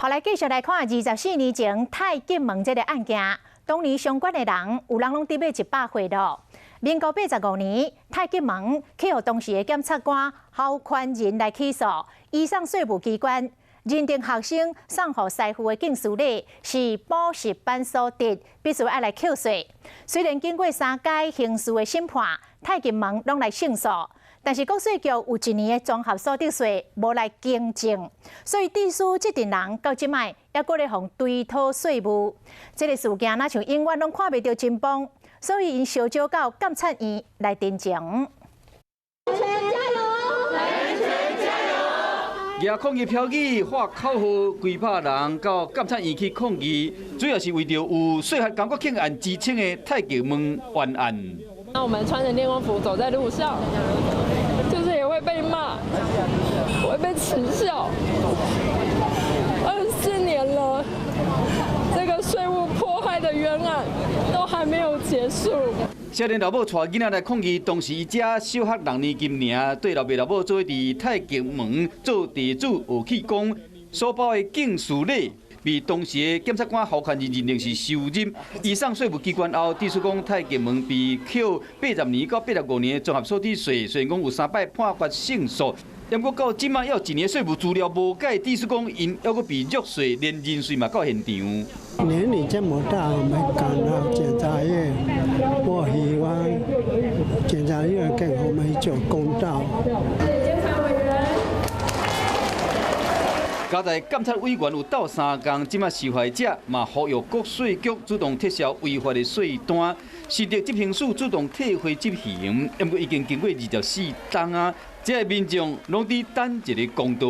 好，來繼續來看24年前太極門這个案件，當年相關的人有人攏佇欲100歲咯。民國85年，太極門去予當時的檢察官侯寬仁來起訴，移送稅務機關認定學生送予師傅的敬師禮是補習班所得，必須愛來扣稅。雖然經過三階刑事的審判，太極門攏來勝訴。但是國稅局有一年的綜合所得稅無來更正，所以致使這陣人到這擺猶閣咧予追討稅務。這个事件若像永遠攏看袂著真相，所以𪜶相招到監察院來陳情。加油！加油！舉抗議標語，喊口號，規百人到監察院去抗議，主要是為著有稅法江國慶案之稱的太極門冤案。那我們穿着練功服走在路上，就是也會被罵，會被恥笑。24年了，這個稅務迫害的冤案都還沒有結束。少年老母帶囡仔來抗議，當時才小學六年級爾，對老爸老母做伙佇太極門做地主學氣功，所包的敬師禮，被當時的檢察官侯寬仁認定是收入，移送稅務機關後，指出講太極門被扣80年到85年的綜合所得稅，雖然講有三擺判決勝訴，毋過到這擺猶一年稅務資料無改，指出講𪜶猶閣被弱稅，連認稅嘛到現場。年齡這麼大，我們趕到檢察院，我希望檢察院給我們一個公道。加在監察委員有鬥相共，這擺受害者嘛呼籲國稅局主動撤銷違法的稅單，新竹執行署主動退回執行，毋過已經經過24冬啊，這个民眾攏佇等一个公道。